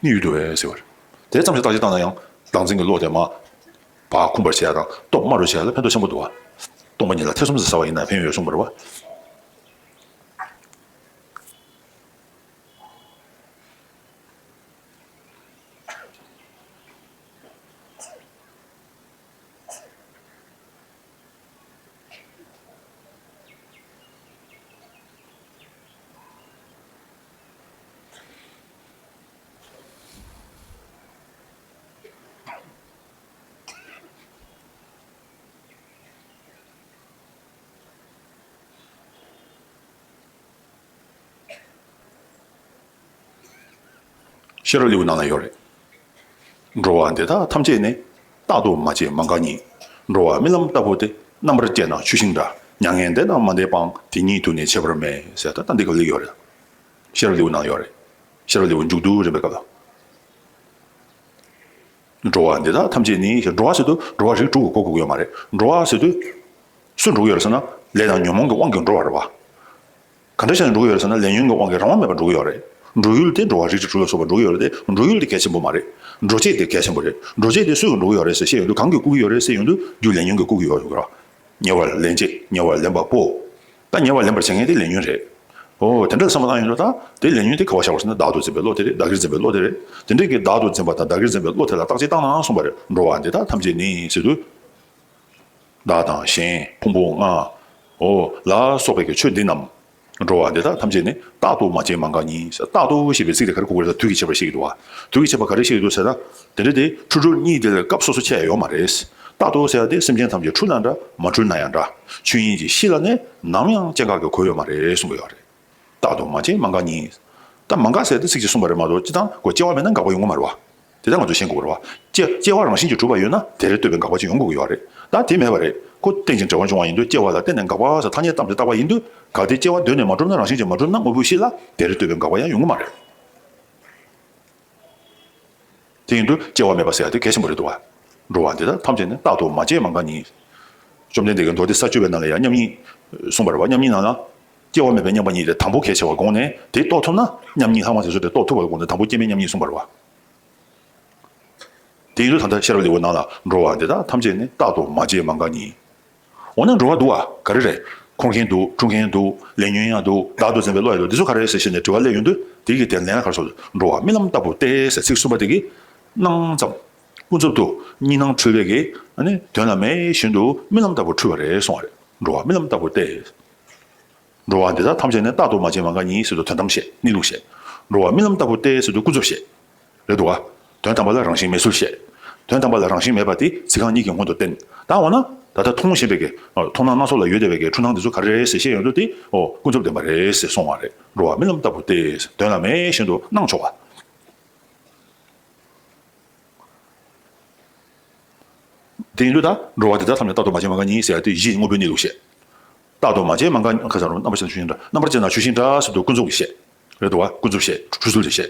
གཉིས་ཡོད་འདུག་བས་ཟེར་བ་རེད། དེ་ཙམ་ཞིག་བརྟག་དཔྱད་བཏང་ན་ཡང་བདག་འཛིན་གྱི་བློ་དེ་མ་བག་འཁུམས་པར་བྱེད་ཡ་དང་སྟོབས་དམའ་རུ་བྱེད་ཡ་ལ་ཕན་ཐོགས་ཆེན་པོ་འདུག་བ། སྟོང་པ་ཉིད་ལ་ཐེ་ཚོམ་ཟ་བ་ཡིན་ན་ཕན་ཡོད་གསུངས་པ་རེད་བ། ཤེས་རབ་ལེའུ་ནང་ལ་ཡོད་རེད། འགྲོ་བ་འདི་དག་ཐམས་ཅད་ནི། རྟག་ཏུ་མ་སྐྱེས་མ་འགགས་ཉིད། འགྲོ་བ་རྨི་ལམ་ལྟ་བུ་སྟེ། རྣམ་པར་དཔྱད་ན་ཆུ་ཤིང་འདྲ། མྱ་ངན་འདས་དང་མ་འདས་པའང་། དེ་ཉིད་དུ་ནི་ཁྱད་པར་མེད། ཟེར་ད་ལྟ་འདི་སྐབས་ལེགས་ཡོད་རེད། ཤེས་རབ་ལེའུ་ནང་ཡོད་རེད། ཤེས་རབ་ལེའུ་མཇུག་བསྡུ་རིམ་པའི་སྐབས་ལ། འགྲོ་བ་འདི་དག་ཐམས་ཅད་ནི། འགྲོ་བ་ཟེར་དུས་འགྲོ་བ་རིགས་དྲུག་གི་གོ་དགོས་ཀྱི་ཡོད་མ་རེད། འགྲོ་བ་ཟེར་དུས་སུ་འགྲོ་གི་ཡོད་རེད་ཟེར་ན་ལས་དང་ཉོན་མོངས་ཀྱི་དབང་གིས་འགྲོ་བ་རེད་བ། ག་འདྲ་བྱས་ནས་འགྲོ་གི་ཡོད་རེད་ཟེར་ན་ལས་ཉོན་གྱི་དབང་གིས་རང་དབང་མེད་པར་འགྲོ་གི་ཡོད་རེད། འགྲོ་ཡུལ་དེ་འགྲོ་བ་རིགས་དྲུག་ལ་སོགས་པ་འགྲོ་གི་ཡོད་རེད་དེ་འགྲོ་ཡུལ་དེ་གལ་ཆེན་པོ་མ་རེད། འགྲོ་བྱེད་དེ་གལ་ཆེན་པོ་རེད། འགྲོ་བྱེད་དེ་སུས་འགྲོ་གི་ཡོད་རེད་ཟེར་བཤད་ཡོང་དུས་གང་གིས་བཀུག་གི་ཡོད་རེད་ཟེར་ཡོང་དུས་རྒྱུ་ལས་ཉོན་གྱིས་བཀུག་གི་ཡོད་རེད་ཟེར་གི་རེད། ཉེ་བར་ལེན་བྱེད་ཉེ་བར་ལེན་པ་པོ། ད་ཉེ་བར་ལེན་པར་བྱེད་མཁན་དེ་ལས་ཉོན་རེད། ཨོ་དེ་འདྲ་བསམ་བློ་བཏང་ཡོང་དུས་ད་དེ་ལས་ཉོན་དེ་ག་བ་བཞག་པ་ཟེར་ན་བདག་ཏུ་འཛིན་པའི་བློ་དེ་རེད། བདག་གིར་འཛིན་པའི་བློ་དེ་རེད། དེ་འདྲ་གི་བདག་ཏུ་འཛིན་པ་དང་བདག་གིར་འཛིན་པའི་བློ་དེ་ལ་བརྟག་དཔྱད་བཏང་ན་གསུངས་པ་རེད། འགྲོ་བ་འདི་དག་ཐམས་ཅད་ནི་ཟེར་དུས། བདག་དང་གཞན་ཕུང་པོ་ལྔ། འོ་ལ་སོགས་པའི་གི་ཆོས་འདི་རྣམས། འགྲོ་བ་འདི་དག་ཐམས་ཅད་ནི། རྟག་ཏུ་མ་སྐྱེས་མ་འགགས་ཉིད། རྟག་ཏུ་ཞེས་པའི་ཚིག་དེ་ག་རེ་གོ་དགོས་རེད་ཟེར་ན་དུས་ཀྱི་ཁྱད་པར་བཤད་ཀྱི་འདུག་བ། དུས་ཀྱི་ཁྱད་པར་ག་རེ་བཤད་ཀྱི་འདུག་ཟེར་ན། དེ་འདྲ་དེ་འཁྲུལ་གྲོལ་གཉིས་དེ་ལ་སྐབས་སོ་སོ་ཕྱེ་ཡ་ཡོད་མ་རེད། རྟག་ཏུ་ཟེར་ཡ་དེ་སེམས་ཅན་ཐམས་ཅད་འཁྲུལ་ན་འདྲ་མ་འཁྲུལ་ན་ཡང་འདྲ། ཆོས་ཉིད་ཀྱི་གཤིས་ལ་ནི་ནམ་ཡང་སྐྱེ་འགག་གི་གོ་ཡོད་མ་རེད་གསུང་གི་ཡོད་རེད། རྟག་ཏུ་མ་སྐྱེས་མ་འགགས་ཉིད། ད་མ་འགགས་ཟེར་དེ་ཚིག་གཅིག་གསུངས་པ་རེད་མ་གཏོགས་སྤྱིར་བཏང་ཁོ་སྐྱེ་བ་མེད་ན་འགག་པ་ཡོང་གི་མ་རེད་བ། དེ་ལྟར་ང་ཚོས་ཤེས་དགོས་རེད་བ། སྐྱེ་སྐྱེ་བ་རང་བཞིན་གྱིས་གྲུབ་པ་ཡོད་ན་དེ་རེ་ལྟོས་པའི་འགག་པ་ཅིག་ཡོང་དགོས་ཀྱི་ཡོད་རེད། ད་དེ་མེད་པ་རེད། ཁོ་རྟེན་ཅིང་འབྲེལ་བར་འབྱུང་བ་ཡིན་དུས་སྐྱེ་བ་ལ་བརྟེན་ནས་འགག་པ་ཟེར་ཐ་སྙད་གཏམ་དེ་བཏགས་པ་ཡིན་དུས་གལ་ཏེ་སྐྱེ་བ་གདོད་ནས་མ་གྲུབ་ན་རང་བཞིན་གྱིས་མ་གྲུབ་ན་དངོས་པོའི་གཤིས་ལ་དེ་རེ་ལྟོས་པའི་འགག་པ་ཅིག་ཡོང་གི་མ་རེད། དེ་ཡིན་དུས་སྐྱེ་བ་མེད་པ་ཟེར་ཡ་དེ་གལ་ཆེན་པོ་རེད་འདུག་བ། འགྲོ་བ་འདི་དག་ཐམས་ཅད་ནི་རྟག་ཏུ་མ་སྐྱེས་མ་འགགས་ཉིད། བཅོམ་ལྡན་འདས་ཀྱིས་མདོ་སྡེ་ས་བཅུ་པའི་ནང་ལ་ཡང་མཉམ་ཉིད་གསུངས་པ་རེད་བ། མཉམ་ཉིད་ནང་ལ། སྐྱེ་བ་མེད་པའི་མཉམ་པ་ཉིད་དེ་དང་པོ་གལ་ཆེ་བར་དགོངས་ནས་དེ་རྟོགས་ཐུབ་ན་མཉམ་ཉིད་ལྷག་མ་དེ་ཚོ་དེ་རྟོགས་ཐུབ་པར་དགོངས་ནས་དང་པོ་སྐྱེ་མེད་མཉམ་ཉིད་གསུངས་པ་རེད་བ། དེ་ཡིན་དུས་ད་ལྟ་ཤེས་རབ་ལེའུ་ནང་ལ་འགྲོ་བ་འདི་དག་ཐམས་ཅད་ནི་རྟག་ཏུ་མ་སྐྱེས་མ་འགགས་ཉིད། འོ་ན་འགྲོ་བ་འདུག་བ་ག་རེ་རེད། འཁོར་མཁན་འདུག་འཁྲུག་མཁན་འདུག་ལས་ཉོན་ཡང་འདུག་བདག་ཏུ་འཛིན་པའི་བློ་ཡང་འདུག་འདི་ཚོ་ག་རེ་རེད་ཟེར་བཤད་ནས་དྲི་བ་སླེབས་ཡོང་དུས་དེ་གི་དོན་ལན་ལ་ག་རེ་ཟེར། འགྲོ་བ་རྨི་ལམ་ལྟ་བུ་སྟེ་ཟེར་ཚིག་གསུམ་པ་དེ་གི་སྣང་ཙམ། ཀུན་རྫོབ་ཏུ་གཉིས་སྣང་འཁྲུལ་བའི་གི་ཨ་ནི་དོན་ལ་མེད་བཞིན་དུ་རྨི་ལམ་ལྟ་བུ་འཁྲུལ་བ་རེད་གསུངས་པ་རེད། འགྲོ་བ་རྨི་ལམ་ལྟ་བུ་སྟེ། འགྲོ་བ་འདི་དག་ཐམས་ཅད་ནི་རྟག་ཏུ་མ་སྐྱེས་མ་འགགས་ཉིད་ཟེར་དུས་དོན་དམ་བཤད། གནས་ལུགས་བཤད། འགྲོ་བ་རྨི་ལམ་ལྟ་བུ་སྟེ་ཟེར་དུས་ཀུན་རྫོབ་བཤད། རེད་འདུག་བ། དོན་དམ་པ་ལ་རང་བཞིན་མེད་ཚུལ་བཤད། དོན་དམ་པ་ལ་རང་བཞིན་མེད་པ་དེ་ཚིག་རྐང་གཉིས་ཀྱིས་སྔོན་དུ་བསྟན། ད་འོ་ན་ད་ལྟ་མཐོང་བཞིན་པའི་གི་མཐོང་སྣང་སྣ་ཚོགས་ལ་ཡོད་བསྡད་པའི་གི་འཁྲུལ་སྣང་འདི་ཚོ་ག་རེ་རེད་ཟེར་བཤད་ཡོང་དུས་དེ་འོ་ཀུན་རྫོབ་བདེན་པ་རེད་ཟེར་གསུངས་པ་རེད། འགྲོ་བ་རྨི་ལམ་ལྟ་བུ་སྟེ། དོན་ལ་མེད་བཞིན་དུ་སྣང་ཆོག་པ། དེ་ཡིན་དུས་ད་འགྲོ་བ་དེ་དག་ཐམས་ཅད་རྟག་ཏུ་མ་སྐྱེས་མ་འགགས་ཉིད་ཟེར་ཡ་དེ་གཞི་དངོས་པོའི་གནས་ལུགས་བཤད། རྟག་ཏུ་མ་བྱས་མ་འགགས་ཁ་སང་རུང་རྣམ་པར་དཔྱད་ན་ཆུ་ཤིང་འདྲ། རྣམ་པར་དཔྱད་ན་ཆུ་ཤིང་འདྲ་ཟེར་དུས་ཀུན་རྫོབ་ཀྱི་བཤད་རེད་འདུག་བ། ཀུན་རྫོབ་བཤད། འཁྲུལ་ཚུལ་ལས་བཤད།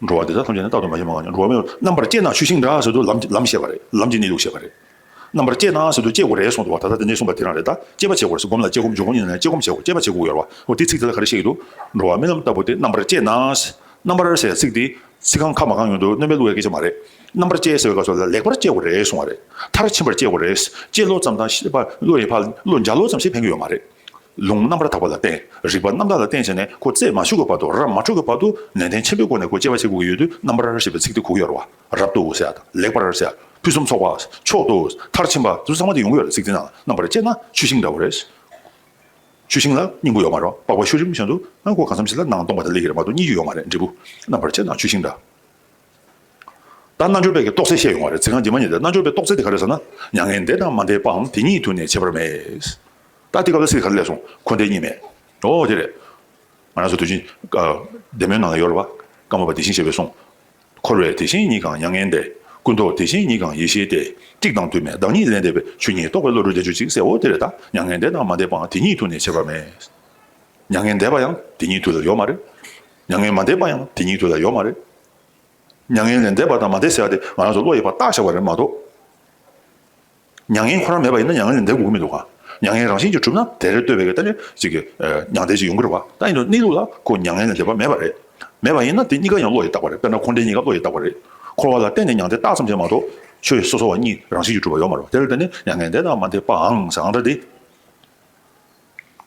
འགྲོ་བ་འདི་དག་ཐམས་ཅད་ནི་རྟག་ཏུ་མ་བྱས་མ་འགགས་ཀྱང་། འགྲོ་བ་མིན་ལ་རྣམ་པར་དཔྱད་ན་ཆུ་ཤིང་འདྲ་ཟེར་དུས་ལམ་ལམ་བཤད་པ་རེད། ལམ་གྱི་གནས་ལུགས་བཤད་པ་རེད། རྣམ་པར་དཔྱད་ན་ཟེར་དུས་དཔྱད་དགོས་རེད་གསུངས་འདུག་བ། ད་ལྟ་དེ་འདྲས་གསུངས་པ་དེ་རང་རེད། ད་དཔྱད་པ་བྱེད་དགོས་རེད། སྒོམ་ལ་དཔྱད་སྒོམ་འཇུག་སྒོམ་གཉིས་ནས་དཔྱད་སྒོམ་བྱེད་དགོས། དཔྱད་པ་བྱེད་དགོས་ཡོད་རེད་བ། འོ་དེ་ཚིག་དེ་ལ་ག་རེ་བཤད་ཀྱི་འདུག་འགྲོ་བ་མིན་ལ་རྣམ་པར་དཔྱད་ན། རྣམ་པར་ཟེར་ཚིག་དེ་ཚིག་རྐང་ཁ་མ་གང་ཡོང་དུས་སྣོན་པའི་བློ་ཡི་སྐད་ཆ་མ་རེད། རྣམ་པར་དཔྱད་ཟེར་བའི་སྐབས་སུ་ལ་ལེགས་པར་དཔྱད་དགོས་རེད་གསུངས་པ་རེད། མཐར་ཕྱིན་པར་དཔྱད་དགོས་རེད། དཔྱད་བློ་ཙམ་དང་ཤེས་པ་བློ་ཡི་ཕར་བློ་འཇའ་ལུས་ཙམ་ཞིག་ཕན་གྱི་ཡོད་མ་རེད། ལུང་རྣམ་པར་དག་པ་ལ་བརྟེན། རིགས་པ་རྣམ་དག་ལ་བརྟེན་བྱས་ནས་ཁོ་རྩད་མ་ཆོད་ཀྱི་བར་དུ་རབ་མ་འཁྲུགས་ཀྱི་བར་དུ་ནན་ཏན་ཆེན་པོའི་སྒོ་ནས་ཁོ་དཔྱད་པ་བྱེད་དགོས་ཀྱི་ཡོད་དུས་རྣམ་པར་ཞེས་པའི་ཚིག་དེ་གོ་གི་ཡོད་རེད་བ། རབ་ཏུ་ཟེར་ཡ་དང་ལེགས་པར་ཟེར་ཡ། ཕུན་སུམ་ཚོགས་པ། མཆོག་ཏུ། མཐར་ཕྱིན་པ་དེ་ཚོ་ཚང་མ་དེ་ཡོང་གི་ཡོད་རེད། ཚིག་དེ་ནང་རྣམ་པར་དཔྱད་ན་ཆུ་ཤིང་འདྲ་བོ་རེད། ཆུ་ཤིང་ལ་སྙིང་པོ་ཡོད་མ་རེད་བ། པགས་པ་ཤུ་རིམ་བཞིན་དུ་ཨ་ཁོ་གང་འཚམ་ཞིག་ལ་ནང་སྟོང་པ་དེ་སླེབས་ཀྱི་རེད་མ་གཏོགས་སྙིང་རྗེ་ཡོད་མ་རེད། འབྲས་བུ། རྣམ་པར་དཔྱད་ན་ཆུ་ཤིང་འདྲ། ད་རྣལ་འབྱོར་པའི་གི་རྟོགས་ཚད་བཤད་ཡོང་བ་རེད། ཚིག་རྐང་རྗེས་མ་གཉིས་དེ། རྣལ་འབྱོར་པའི་རྟོགས་ཚད་དེ་ག་རེ་ཟེར་ན། མྱ་ངན་འདས་དང་མ་འདས་པའང་དེ་ཉིད་དུ་ནི་ཁྱད་པར་མེད། ད་དེ་སྐབས་ལ་ཚིག་ག་རེ་སླེབས་སོང་། འཁོར་འདས་གཉིས་མེད། ཨོ་དེ་རེད། ང་རང་ཚོ་དུས་ཆེན་ཨ་བདེ་སྨོན་ནང་ལ་ཡོད་རེད་བ། ཀརྨ་པ་བདེ་ཆེན་ཞེས་པའི་གསུང་། འཁོར་བའི་དེ་བཞིན་ཉིད་གང་མྱ་ངན་འདས། ཀུན་རྟོག་དེ་བཞིན་ཉིད་གང་ཡེ་ཤེས་ཏེ། གཅིག་དང་དུ་མའི་བདག་ཉིད་ལས་འདས་པའི། ཆོས་ཉིད་རྟོགས་པའི་བློ་གྲོས་བདེ་སྤྱོད་ཅིག་ཟེར། འོ་དེ་རེད། ད་མྱ་ངན་འདས་དང་མ་འདས་པའང་དེ་ཉིད་དུ་ནི་ཁྱད་པར་མེད། མྱ་ངན་འདས་པ་ཡང་དེ་ཉིད་དུ་ལ་ཡོད་མ་རེད། མྱ་ངན་མ་འདས་པ་ཡང་དེ་ཉིད་དུ་ལ་ཡོད་མ་རེད། མྱ་ངན་ལས་འདས་པ་དང་མ་འདས་ཟེར་ཡ་དེ་ང་རང་ཚོ་བློ་ཡིས་ཕར་བཏགས་བཞག་པ་རེད་མ་གཏོགས། མྱ་ངན་ཁོ་རང་མེད་པ་ཡིན་ན་མྱ་ངན་ལས་འདས་དགོས་ཀྱི་མི་འདུག་ག་མྱ་ངན་རང་བཞིན་གྱིས་གྲུབ་ན་དེར་ལྟོས་པའི་གི་ད་ནི་ཅིག་གི་ཨ་མྱང་འདས་ཅིག་ཡོང་གི་རེད་བ། ད་ཡིན་དུས་གནས་ལུགས་ལ་ཁོ་མྱ་ངན་ལས་འདས་པ་མེད་པ་རེད། མེད་པ་ཡིན་ན་དེ་གཉིས་ཀ་ཡང་བློ་ཡིས་བཏགས་པ་རེད། དཔེར་ན་འཁོར་འདས་གཉིས་ཀ་བློ་ཡིས་བཏགས་པ་རེད། འཁོར་བ་ལ་བརྟེན་ནས་མྱང་འདས་བཏགས་ཙམ་ཅིག་མ་གཏོགས་ཆོས་སོ་སོ་བ་གཉིས་རང་བཞིན་གྱིས་གྲུབ་པ་ཡོད་མ་རེད་བ། དེར་བརྟེན་ནས་མྱ་ངན་འདས་དང་མ་འདས་པའང་ཟེར་ཨང་སྒྲ་དེ།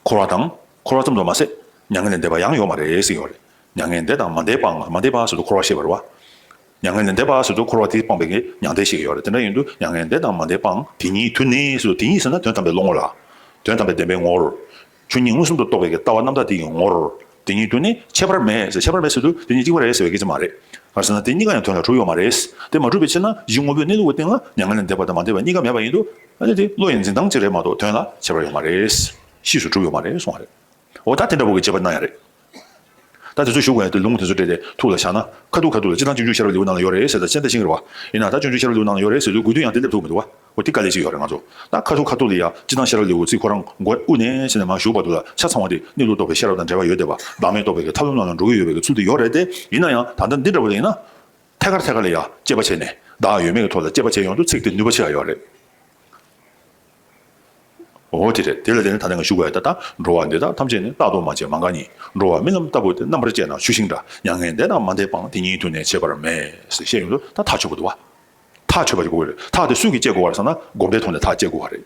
འཁོར་བ་དང་འཁོར་བ་ཙམ་དུ་མ་ཟད་མྱ་ངན་ལས་འདས་པ་ཡང་ཡོད་མ་རེད་ཟེར་གྱི་ཡོད་རེད། མྱ་ངན་འདས་དང་མ་འདས་པའང་། མ་འདས་པ་ཟེར་དུས་འཁོར་བ་བཤད་པ་རེད་བ། མྱ་ངན་ལས་འདས་པ་ཟེར་དུས་འཁོར་བ་དེ་སྤངས་པའི་གི་མྱང་འདས་བཤད་ཀྱི་ཡོད་རེད། དེ་འདྲ་ཡིན་དུས་མྱ་ངན་འདས་དང་མ་འདས་པའང་དེ་ཉིད་དུ་ནི་ཟེར་དུས་དེ་ཉིད་ཟེར་ན་དོན་དམ་པའི་བློ་ངོ་ལ། དོན་དམ་པའི་བདེན་པའི་ངོར། ཆོས་ཉིད་མངོན་སུམ་དུ་རྟོགས་པའི་གི་ལྟ་བ་རྣམ་དག་དེ་ཡི་ངོར། དེ་ཉིད་དུ་ནི་ཁྱད་པར་མེད་ཟེར། ཁྱད་པར་མེད་ཟེར་དུས་དེ་གཉིས་གཅིག་པ་རེད་ཟེར་བའི་སྐད་ཆ་མ་རེད། ག་རེ་ཟེར་ན་དེ་གཉིས་ཀ་ཡང་དོན་ལ་གྲུབ་ཡོད་མ་རེད། དེ་མ་གྲུབ་པའི་ཕྱིར་ན་གཞི་དངོས་པོའི་གནས་ལུགས་ཀྱི་སྟེང་ལ་མྱ་ངན་ལས་འདས་པ་དང་མ་འདས་པ་གཉིས་ཀ་མེད་པ་ཡིན་དུས། ཨ་ནི་དེ་བློ་ཡི་འཛིན་སྟངས་ཅིག་རེད་མ་གཏོགས་དོན་ལ་ཁྱད་པར་ཡོད་མ་རེད། གཤིས་སུ་གྲུབ་ཡོད་མ་རེད་གསུངས་པ་རེད། འོ་ད་དེ་འདྲ་བོ་གི་དཔྱད་པ་གནང་ཡ་རེད། ད་དེ་ཚོ་ཞུ་དགོས་ཡ་དེ་ལུང་དེ་ཚོ་སྤྲད་དེ་ཐུགས་ལ་བཞག་ན། ཁ་ཐུག་ཁ་ཐུག་ལ་སྤྱིར་བཏང་སྤྱོད་འཇུག་ཤེས་རབ་ལེའུ་ནང་ལ་ཡོད་རེད་ཟེར། ད་ཤེས་ད་ཤེས་ཀྱི་རེད་བ། ཡིན་ན་ད་སྤྱོད་འཇུག་ཤེས་རབ་ལེའུ་ནང་ལ་ཡོད་རེད་ཟེར་དུས་དགོས་དོན་ཡང་དེ་སླེབས་ཐུབ་མི་འདུག་བ། འོ་དེ་དཀའ་ལས་ཅིག་ཡོད་རེད་ང་ཚོ། ད་ཁ་ཐུག་ཁ་ཐུག་ལ་ཡ་སྤྱིར་བཏང་ཤེས་རབ་ལེའུ་ཚིག་ཁོ་རང་མགོ་དབུ་ནས་ཟེར་ནས་མར་ཞུགས་བར་དུ་ལ་ཆ་ཚང་བ་དེ་གནས་ལུགས་རྟོགས་པའི་ཤེས་རབ་དང་འབྲེལ་བ་ཡོད་བསྡད་པ། བདག་མེད་རྟོགས་པའི་གི་ཐབས་ལམ་ནང་ལ་འགྲོ་གི་ཡོད་པའི་གི་ཚུལ་དེ་ཡོད་རེད་དེ། ཡིན་ན་ཡང་ད་ལྟ་འདི་འདྲ་བོ་ལ་ཡིན་ན། ཐད་ཀར་ཐད་ཀར་ལ་ཡ་དཔྱད་པ་བྱས་ནས་བདག་ཡོད་མེད་ཀྱི་ཐོག་ལ་དཔྱད་པ་བྱས་ཡོང་དུས་ཚིག་དེ་ནུས་པ་ཆེ་བ་ཡོད་རེད། འོ་དེ་རེད། དེ་ལ་བརྟེན་ནས་ད་ལྟ་ང་ཞུ་དགོས་ཡ་ད། ད་འགྲོ་བ་འདི་དག་ཐམས་ཅད་ནི། རྟག་ཏུ་མ་བྱས་མ་འགགས་ཉིད། འགྲོ་བ་རྨི་ལམ་ལྟ་བུ་སྟེ། རྣམ་པར་དཔྱད་ན་ཆུ་ཤིང་འདྲ། མྱ་ངན་འདས་དང་མ་འདས་པའང་། དེ་ཉིད་དུ་ནི་ཁྱད་པར་མེད་ཟེར་བཤད་ཡོང་དུས་ད་ཐག་ཆོད་པ་འདུག་བ། ཐག་ཆོད་པ་ཅིག་དགོས་ཀྱི་རེད། ཐག་དེ་སུས་ཀྱིས་བཅད་དགོས་པ་རེད་ཟེར་ན་སྒོམ་བཟླས་ཐོག་ནས་ཐག་བཅད་དགོས་པ་རེད།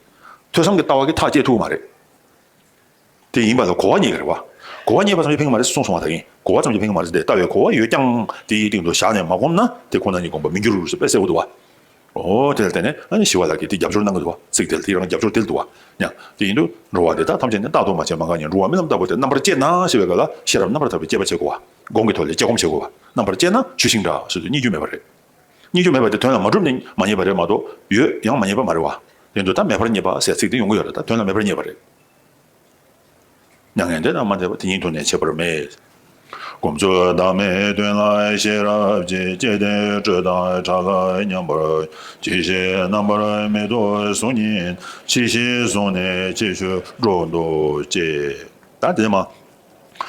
ཐོས་བསམ་གྱི་ལྟ་བ་གིས་ཐག་བཅད་ཐུབ་ཀྱི་མ་རེད། དེ་ཡིན་པ་ལ་གོ་བ་རྙེད་ཀྱི་རེད་བ། གོ་བ་རྙེད་པ་ཙམ་གྱིས་ཕན་གྱི་མ་རེད་གསུངས་སོང་བ། ད་ཡིན་གོ་བ་ཙམ་གྱིས་ཕན་གྱི་མ་རེད་ཟེར་ཏེ། ལྟ་བའི་གོ་བ་ཡོད་ཀྱང་དེ་ཡི་སྟེང་དུ་བཞག་ནས་མ་བསྒོམས་ན་དེ་ཁོ་ན་ཉིད་སྒོམ་པ་མི་འགྱུར་ཟེར་དཔེ་གསལ་པོ་འདུག་བ། འོ་དེ་ལ་བརྟེན་ནས་ཨ་ནི་ཞི་བ་ལྷ་གིས་དེ་རྒྱབ་སྐྱོར་གནང་གི་འདུག་བ། ཚིག་དེ་ལ་དེ་རང་རྒྱབ་སྐྱོར་དེ་འདུག་བ། ཡང་དེ་ཡིན་དུས་འགྲོ་བ་འདི་དག་ཐམས་ཅད་ནི། རྟག་ཏུ་མ་བྱས་མ་འགགས་ཉིད། འགྲོ་བ་རྨི་ལམ་ལྟ་བུ་སྟེ། རྣམ་པར་དཔྱད་ན་ཞེས་པའི་སྐབས་ལ་ཤེས་རབ་རྣམ་པར་དག་པའི་དཔྱད་པ་བྱེད་དགོས་བ། སྒོམ་གྱི་ཐོག་ལ་དཔྱད་སྒོམ་བྱེད་དགོས་བ། རྣམ་པར་དཔྱད་ན་ཆུ་ཤིང་འདྲ་ཟེར་དུས་རྙེད་རྒྱུ་མེད་པ་རེད། རྙེད་རྒྱུ་མེད་པ་དེ་དོན་ལ་མ་གྲུབ་ནས་མ་རྙེད་པ་རེད་མ་གཏོགས། ཡོད་ཡང་མ་རྙེད་པ་མ་རེད་བ། དེ་འདུག་ད་མེད་པར་རྙེད་པ་ཟེར་ཚིག་དེ་ཡོང་གི་ཡོད་རེད། ད་དོན་ལ་མེད་པར་རྙེད་པ་རེད། མྱ་ངན་འདས་དང་མ་འདས་པ། དེ་ཉིད་དུ་ནི་ཁྱད་པར་མེད། སྒོམ་ཚུལ་བདག་མེད་དོན་ལ་ཤེས་རབ་ཀྱིས། བསྐྱེད་དེ་སྤྲོས་དང་བྲལ་ལ་མཉམ་པར། ཇི་ཞིག་རྣམ་པར་མི་རྟོག་གཟུགས་ཉིད་ཕྱིར་ཞིག་བཟུང་ནས། ཕྱིར་ཞིག་འགྲོ་འདུག་ཅེས། ད་དེ་མ།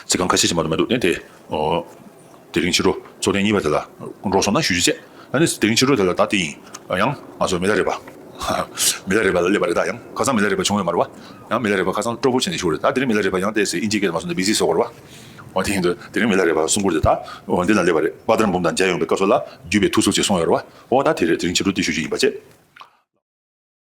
ཚིག་རྐང་ཁ་ཤས་ཤིག་མ་གཏོགས་མི་འདུག་ནས་དེ། ཨོ། དེ་རིང་ཕྱི་དྲོ་ཚོགས་ཐེངས་གཉིས་པ་དེ་ལ་འགྲོ་སོང་ན་ཞུ་རྒྱུ་བྱས། ཨ་ནི་དེ་རིང་ཕྱི་དྲོ་དེ་ལ་ད་དེ་ཡིན། ཡང་ང་ཚོ་མི་ལ་རས་པ། མི་ལ་རས་པ་ལ་སླེབས་པ་རེད། ད་ཡང་ཁ་སང་མི་ལ་རས་པ་བྱུང་ཡོད་མ་རེད་བ། ཡང་མི་ལ་རས་པ་ཁ་སང་སྤྲོ་པོ་བྱས་ནས་བཞུགས་རེད། ད་དེ་རིང་མི་ལ་རས་པ་ཡང་ཏོག་ཙམ་ཨིན་ཇི་སྐད་མ་སོང་ན་བི་ཟི་བཟོ་དགོས་རེད་བ། འོ་དེ་ཡིན་དུས་དེ་རིང་མི་ལ་རས་པ་གསུང་སྐོར་དེ་ད། འོ་འདི་ལ་སླེབས་པ་རེད། དཔལ་ལྡན་འབུམ་དང་མཇལ་ཡོང་བའི་སྐབས་སུ་ལ་བརྒྱུད་པའི་ཐུགས་སྲོལ་ཅིག་གསུངས་ཡོད་རེད་བ། འོ་ད་དེ་རེད། དེ་རིང་ཕྱི་དྲོ་དེ་ཞུ་རྒྱུ་ཡིན་པ་བྱས།